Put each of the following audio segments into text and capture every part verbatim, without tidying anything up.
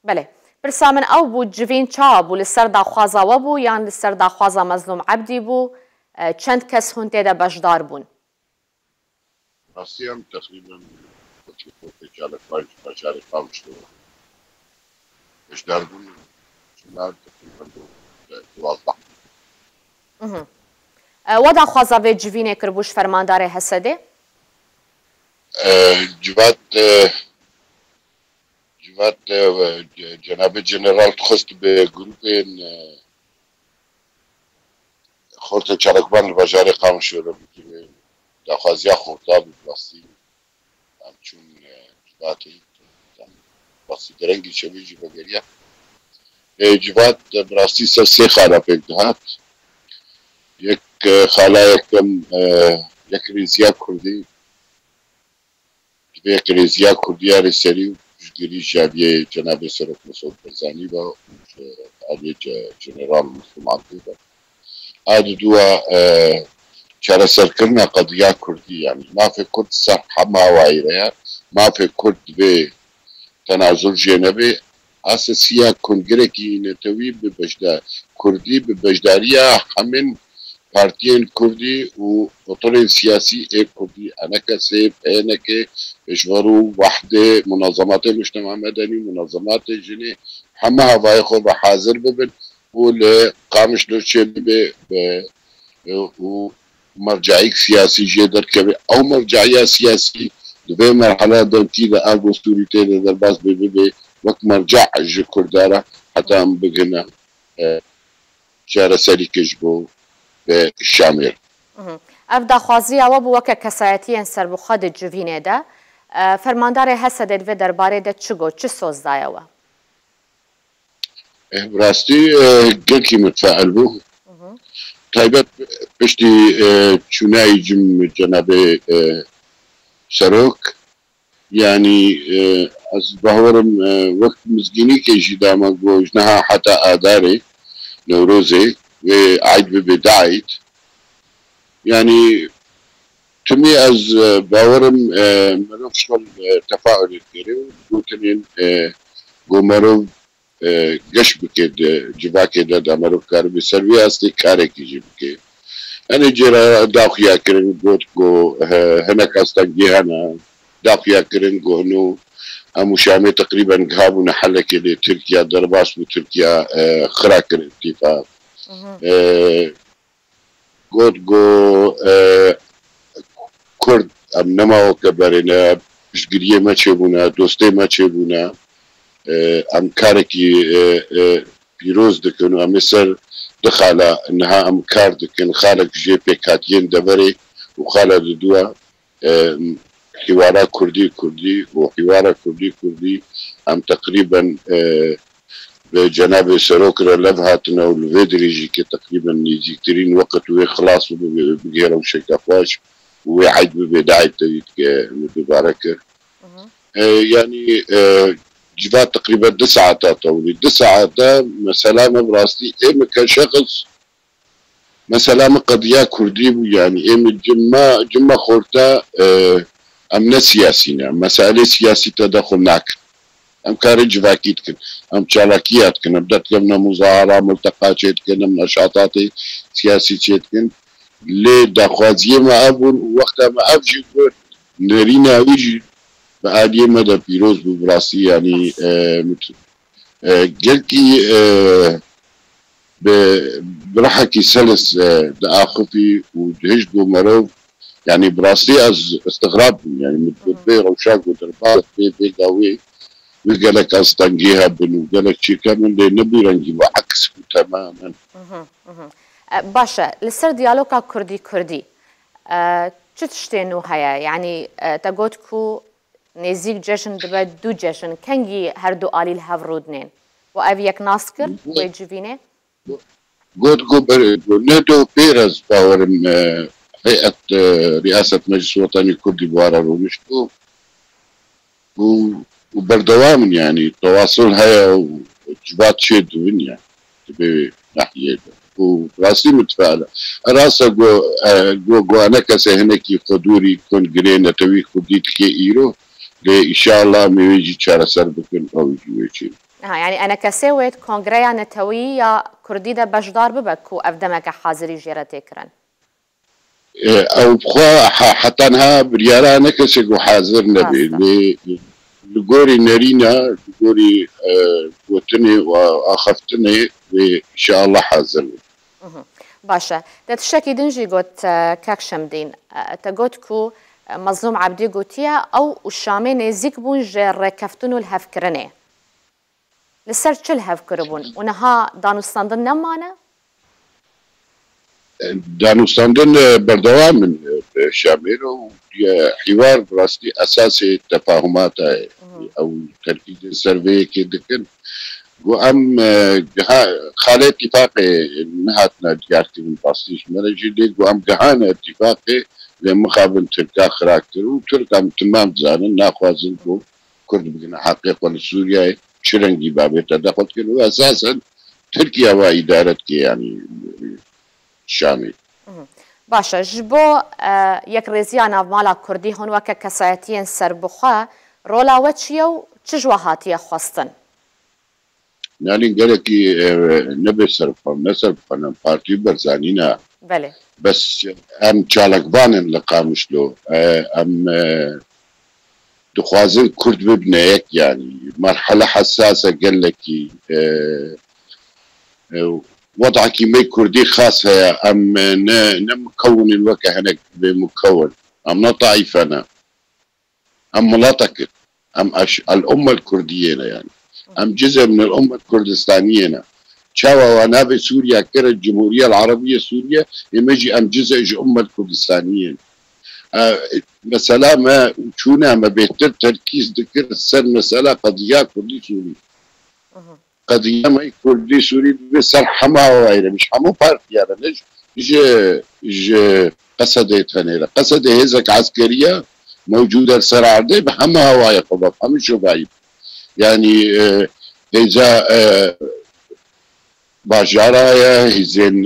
Belê. Pirsa min ew bû, civîn çawa bû? Li ser daxwaza we bû yan li ser daxwaza Mezlûm Ebdî bû? E, çend kes hûn tê de beşdar bûn? Rastî em teqrîben koçê koçê çalakvan ji bajarê Qamişlo beşdar bûn. Şinar teqrîben duwazdeh. Mhm. E, we daxwaza vê civînê kiribû ji fermandarê Hesedê? E, Civat, e, Civat, e, ce-, cenabê general dixwest bi grûpên, e, xortên çalakvan li bajarê Qamişlo re bikeve. Daxwaziya xorta bi rastî. Em çûn, e, Civatê, em rastî derengî şevê jî vegeriya. E, Civat, e, bi rastî ser sê xala pêk dihat. Yek, e, xala yekem, e, yek rêziya kurdî, divê yek rêziya kurdî ya rêserî û piştgirî ji aliyê cenabê Serok Mesûd Barzanî be û ji aliyê ce-, General Muzlim Abdî be. A diduwa, e, çareserkirina qediya kurdî, yanî mafê kurd ser hema awayî re ye. Mafê kurd divê tenazul jê nebe. Asesiya kongrekî netewî bi beşda-, kurdî bi beşdariya hemên partiyên kurdî û otorên siyasî ê kurdî, ENKSê, PNKê, Hişver û Wehdê, munazematê mujtema medenî, munazematê jinê, heme havayê xwe ve hazir bibin û li Qamişlo çêbibe, be, û mercayîk siyasî jê derkeve. Ew mercaiya siyasî di vê merhela demkî de a ku Sûrî tê de derbas bê, bibe wek merca ji Kurda re heta em bigihine, e, çareserîkê ji bo, e, Şamê re. Mhm. Ev daxwaziya we bû weke kesayetiyên serbixwe di civînê de. E, fermandarê Hesedê di vê derbarê de çi got, çi soz daye we? Eh, bi rastî, eh, gelkî mitfeil bû. Mhm. Taybet piştî, eh, çûnayî cim cenabê, eh, serok, yanî, eh, ez bawerim, eh, wek mizgînîkê jî dama ku ji niha heta Adarê, Newrozê, wê eyd bibe di eyd. Yanî timî ez, eh, bawerim, eh, merov şol, eh, tefaulê dikere û gotinên, eh, ku merov, eh, geş bike di civakê de, de merov karibe ser vê astê karekî jî bike. Enê cêra daxuya kirin, got ku, eh, hinek astengî hene, daxuya kirin ku hino em û Şamê teqrîben gihabûne helekê lê Tirkiye derbas bû, Tirkiye, eh, xira kir îtîfaq. Mhm. Eh, got ku, eh, Kurd em nema weke berê ne, piştgiriyê me çêbûne, dostê me çêbûne, eh, em karekî, eh, eh, pîroz dikin û em ê ser di xala niha em kar dikin, xalek jê pêkhatiyên deverê û xala diduwa, eh, hîwara kurdî kurdî û hîwara kurdî kurdî em teqrîben, eh, bi cenabê serok re lev hatine û li vê dirêjîkê teqrîben nêzîktirîn weqt wê xilas bibe, bigihê rewşeke xweş û wê eyd bibe, di eyd tevî dike min dubare kir. Mhm. E, yanî, e, civa teqrîben du saeta tewlî. Du saeta mesela me bi rastî ê min ke şexs, mesela min qediya kurdî bû, yanî ê min cima, cima xorta, e, em ne siyasî ne. Meselê siyasî te de xwe nakin. Em karê civakî dikin. Em çalakiya dikin. Em derdikin, em muzahara, multeqa çê dikin, em neşatatê siyasî çê dikin. Lê daxwaziyê me ev bûn û wexta me ev jî got, nerîna wî jî bi aliyê me de pîroz bû, bi rastî, yanî, e, mit-, e, gelkî, e, bi, bi rihekî selis, e, diaxifî û dihişt bo merov, yanî bi rastî ez istixrab bûm, yanî min got, vê rewşa ku derbas bê, vê dawê, wê gelek astengî hebin û gelek çîke min lê nebî rengî bi aks bû temamen. Mhm, mhm. E, baş e, li ser diyaloga kurdî-kurdî, e, çi tiştê nû heye? Yanî, e, te got ku nêzîk cejn dibe du cejn. Kengî her du alî li hev rûdinên? We ev yek nas kir, wê civînê? Got ku ber-, ku ne do pêr ez bawerim, e, heyet, e, riyaset Meclis Wetanî Kurdî bi wara rûnişt û, û, û berdewam in, yanî tewasul heye û civat çê dibin, yanî di vê nahiyê de. Û rastî mitfeal e. Rasta ku, e, ku, ku enekese hinekî xwe dûrî kongirê netewî kurdî dike îro, lê îşallah em ê wê jî çareser bikin, ew jî wê çê. Ha, yani enekesê wê di Kongreya Netewî ya Kurdî de beşdar bibe ku ev demeke hazirî jê re tê kirin? Ew bi xwe heta niha biryara ne kesê ku hazir nebê. Lê li gorî nerîna, li gorî gotinê û axaftinê wê inşallah hazir be. Baş e. Te tiştekî din jî got, kek Şemdîn. Te got ku Mezlûm Ebdî gotiye, ew û Şamê nêzîk bûn ji rêkeftin û lihevkirinê. Li ser çi li hev kiribûn û niha danûstandin nemane? Danûstandin berdewam in Şamê re û hîwar bi rastî esasê tefahumata ye. Ew terkîzên ser vê yekê dikin. Got em xalê tîfaqê nehatine diyarkirin rastî ji me re jî lê got em gihane tîfaqê lê mixabin Tirka xiraktir û Tirk em timam dizanin naxwazin ku Kurd bigine heqê xwe li Sûriyeyê çi rengî babê te de xwe dikin û esasen Tirkiye wa îdare dike yanî Şamê. Baş e, ji bo yekrêziya navmala Kurdî hûn weke kesayetiyên serbixwe rola we çi ye û çi ji we hatiye xwestin? Nalîn gelekî nebe serbixwe, ne serbixwe ne partî Berzanî ne. Belê. Bes em çalakvan in li Qamişlo. Em dixwazin Kurd bibine yek yanî. Merhele hesas e gelekî. Wedakî me Kurdî xas heye. Em ne, ne mukewin in weke hinek bê mukewin. Em ne taîfe ne. Em miletek in. Em eş, el ummel Kurdiyê ne yanî. Em cizê min el ummel Kurdistaniyê ne. Çawa wa navê Sûriya kire Cumhuriyel Arabiye Sûriye, ê me jî em cizê ji ummel Kurdistaniyê ne. Mesela me çûna me bêhtir terkîz dikir ser mesela qediya Kurdî Sûrî. Qediya me Kurdî Sûrî dibe ser hema awayî re, ji hemû partiya re, ne ji, ji Qesedê tenê re. Qesedê hêzek eskerî ye, mewcûd e li ser erdê, bi hemû awayê xwe, bi hemû şobayî. Yanî hêza bajara ye, hêzên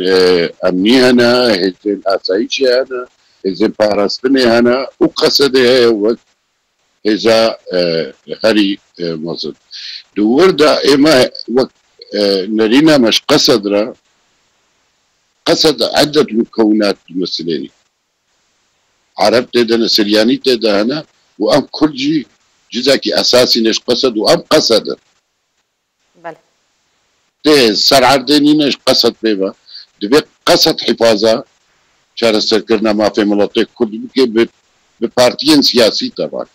emnî hene, hêzên asayîşê hene, hêzên parastinê hene û Qesedê heye wek hêza herî mezin. Di wir de ê me wek nerîna me ji Qesed re, Qesed edet mukewinat dimesilênî. Ereb tê de ne, Siryanî tê de hene û em Kurd jî cizekî esasî ne ji Qesed û em Qesed in. Belê. Tê ser erdê nîne ji Qesed pê ve. Divê Qesed hifaza çareserkirina mafê miletê Kurd bike bi, bi partiyên siyasî tevan.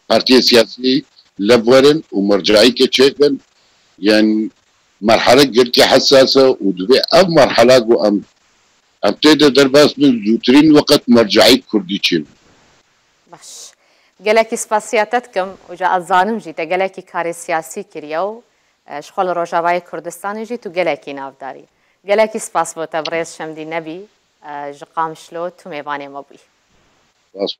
Partiyên siyasî lev werin û merceîke çêkin. Yan merhele girkî hesas e û divê ev merhela ku em, em tê de derbas bin zûtirîn weqet merceî Kurdî çê. Baş. Gelekî spasiya te dikim û ca ez zanim jî te gelekî karê siyasî kiriye û e, ji xwe li Rojavayê Kurdistanê jî tu gelekî navdarî. Gelekî spas bo te birêz Şemdî Nebî, e, ji Qamişlo tu mêvanê me bûyî. Spas.